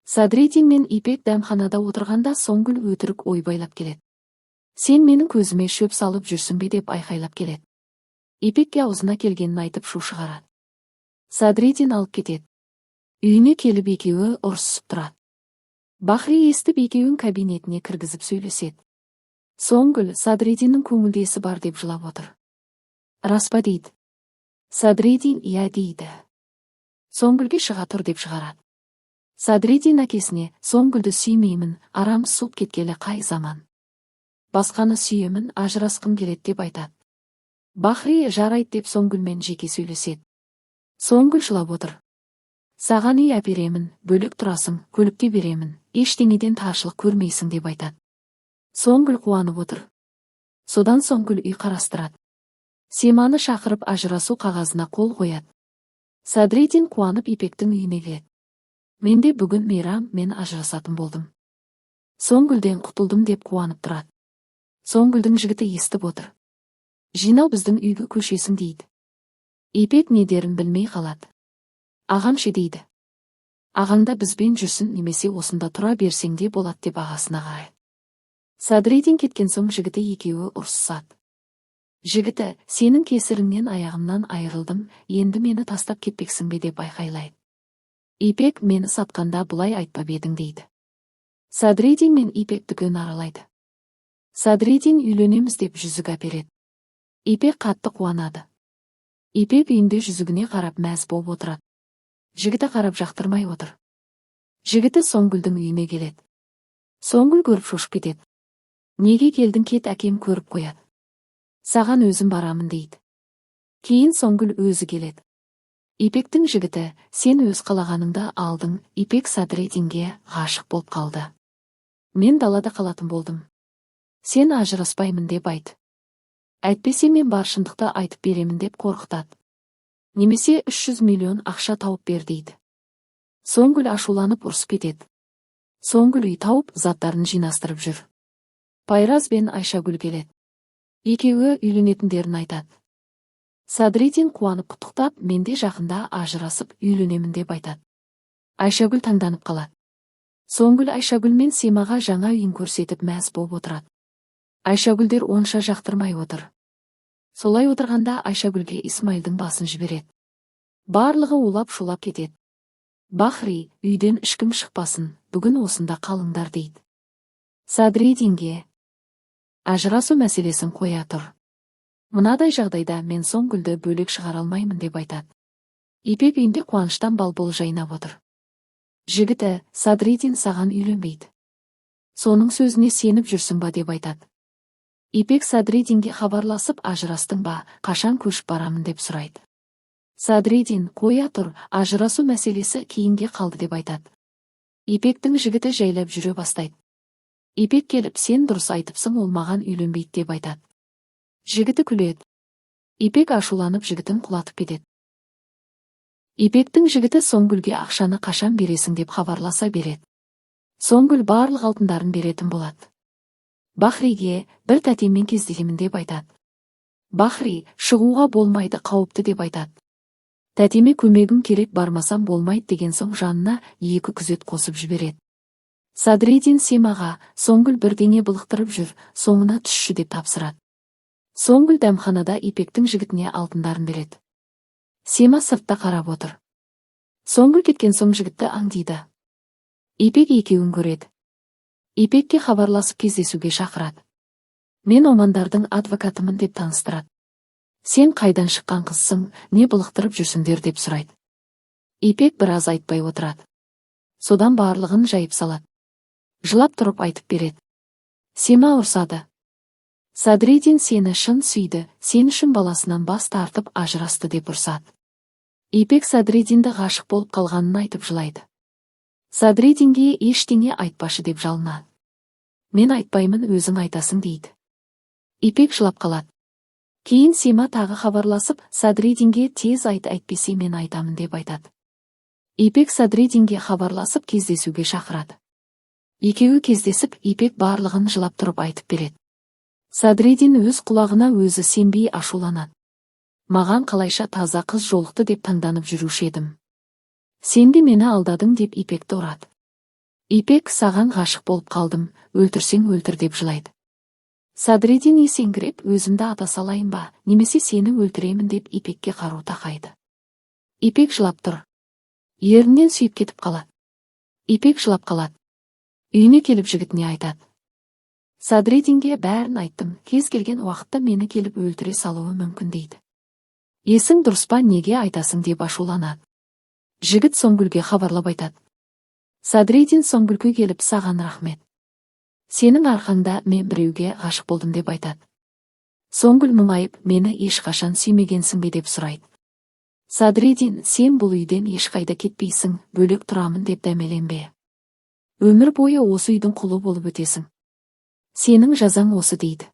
Садридин мен Ипек дәмханада отырғанда, Соңгүл өтірік ойбайлап келеді. «Сен менің көзіме шөп салып жүрсің бе?» – деп айқайлап келеді. Ипекке аузына келгенін айтып, шу шығарады. Садридин алып кетеді. Үйіне келіп, екеуі ұрысып тұрады. Бахри естіп, екеуін кабинетіне кіргізіп сөйлеседі. Соңгүл «Садридиннің көңілдесі бар» деп жылап отыр. «Рас па?» – дейді. Садридин «Иә» дейді. Соңгүлге «Шыға тұр» деп шығарады. Садридин әкесіне «Соңгүлді сүймеймін, арам суып кеткелі қай заман. Басқаны сүйемін, ажырасқым келеді» деп айтады. Бахри «Жарайды» деп, Соңгүлмен жеке сөйлеседі. Соңгүл жылап отыр. «Саған үй әперемін, бөлек тұрасың, көлікте беремін, ештеңеден таршылық көрмейсің» деп айтады. Соңгүл қуанып отыр. Содан Соңгүл үй қарастырады. Семаны шақырып, ажырасу қағазына қол қояды. Садридин қуанып, Ипектің үйіне келеді. «Менде бүгін мейрам, мен ажырасатын болдым. Соңгүлден құтылдым» деп қуанып тұрады. Соңгүлдің жігіті естіп отыр. «Жинал, біздің үйге көшесің» дейді. Ипек не дерін білмей қалады. «Ағам ше?» – дейді. «Ағаң да бізбен жүрсін немесе осында тұра берсең де болады» деп ағасына қарайды. Садридин кеткен соң, жігіті екеуі ұрысады. Жігіті «Сенің кесіріңнен аяғымнан айырылдым, енді мені тастап кетпексің бе?» деп айқайлайды. Ипек «Мені сатқанда бұлай айтпап едің» дейді. Садридин мен Ипек дүкен аралайды. Садридин «Үйленеміз» деп жүзік әпереді. Ипек қатты қуанады. Ипек үйінде жүзігіне қарап, мәз болып отырады. Жігіті қарап, жақтырмай отыр. Жігіті Соңгүлдің үйіне келеді. Соңгүл көріп, шошып кетеді. «Неге келдің? Кет, әкем көріп қояды. Саған өзім барамын» дейді. Кейін Соңгүл өзі келеді. Ипектің жігіті «Сен өз қалағаныңды алдың, Ипек Садридинге ғашық болып қалды. Мен далада қалатын болдым. Сен ажыраспаймын деп айт. Әйтпесе мен бар шындықты айтып беремін» деп қорқытады. «Немесе 300 миллион ақша тауып бер» дейді. Соңгүл ашуланып, ұрысып кетеді. Соңгүл үй тауып, заттарын жинастырып жүр. Пайраз бен Айшагүл келеді. Екеуі үйленетіндерін айтады. Садридин қуанып құттықтап, «Мен де жақында ажырасып, үйленемін» деп айтады. Айшагүл таңданып қалады. Соңгүл Айшагүл мен Семаға жаңа үйін көрсетіп, мәз болып отырады. Айшагүлдер онша жақтырмай отыр. Солай отырғанда Айшагүлге Исмаилдың басын жібереді. Барлығы улап-шулап кетеді. Бахри «Үйден ешкім шықпасын, бүгін осында қалыңдар» дейді. Садридинге «Ажырасу мәселесін қоя тұр. Мынадай жағдайда мен Соңгүлді бөлек шығара алмаймын» деп айтады. Ипек үйінде қуаныштан балбол жайнап отыр. Жігіті «Садридин саған үйленбейді. Соның сөзіне сеніп жүрсің ба?» деп айтады. Ипек Садридинге хабарласып, «Ажырастың ба, қашан көшіп барамын?» деп сұрайды. Садридин «Қоя тұр, ажырасу мәселесі кейінге қалды» деп айтады. Ипектің жігіті жайлап жүре бастайды. Ипек келіп, «Сен дұрыс айтыпсың, ол маған үйленбейді» деп айтады. Жігіті күледі. Ипек ашуланып, жігітін құлатып кетеді. Ипектің жігіті Соңгүлге «Ақшаны қашан бересің?» деп хабарласа береді. Соңгүл барлық алтындарын беретін болады. Бахриге «Бір тәтеммен кездесемін» деп айтады. Бахри «Шығуға болмайды, қауіпті» деп айтады. «Тәтеме көмегім керек, бармасам болмайды» деген соң, жанына екі күзет қосып жібереді. Садридин Семаға «Соңгүл бірдеңе былықтырып жүр, соңына түсші» деп тапсырады. Соңгүл дәмханада Ипектің жігітіне алтындарын береді. Сема сыртта қарап отыр. Соңгүл кеткен соң, жігітті аңдиды. Ипек екеуін көреді. Ипекке хабарласып, кездесуге шақырады. «Мен Омандардың адвокатымын» деп таныстырады. «Сен қайдан шыққан қызсың, не былықтырып жүрсіңдер?» деп сұрайды. Ипек біраз айтпай отырады. Содан барлығын жайып салады. Жылап тұрып айтып береді. Сема ұрсады. «Садридин сені шын сүйді, сен үшін баласынан бас тартып, ажырасты» деп ұрсады. Ипек Садридинді ғашық болып қалғанын айтып, жылайды. Садридинге «Ештеңе айтпашы» деп жалынады. «Мен айтпаймын, өзің айтасың» дейді. Ипек жылап қалады. Кейін Сема тағы хабарласып, «Садридинге тез айт, әйтпесе мен айтамын» деп айтады. Ипек Садридинге хабарласып, кездесуге шақырады. Екеуі кездесіп, Ипек барлығын жылап тұрып айтып береді. Садридин өз құлағына өзі сенбей, ашуланады. «Маған қалайша таза қыз жолықты деп таңданып жүруші едім. Сен де мені алдадың» деп, Ипекті ұрады. Ипек: «Саған ғашық болып қалдым, өлтірсең өлтір», – деп жылайды. Садридин есеңгіреп, «Өзімді ата салайын ба, немесе сені өлтіремін», – деп Ипекке қару тақайды. Ипек жылап тұр. Ерінен сүйіп кетіп қалады. Ипек жылап қалады. Үйіне келіп жігітіне айтады: «Садридинге бәрін айттым, кез келген уақытта мені келіп өлтіре салуы мүмкін», – дейді. «Есің дұрыс па, неге айтасың?» – деп ашуланады. Жігіт Соңгүлге хабарлап айтады. Садридин Соңгүлге келіп: «Саған рахмет, сенің арқаңда мен біреуге ғашық болдым», – деп айтады. Соңгүл мұңайып, «Мені ешқашан сүймегенсің бе?» – деп сұрайды. Садридин: «Сен бұл үйден ешқайда кетпейсің, бөлек тұрамын деп дәмеленбе. Өмір бойы осы үйдің құлы болып өтесің. Сенің жазаң осы», – дейді.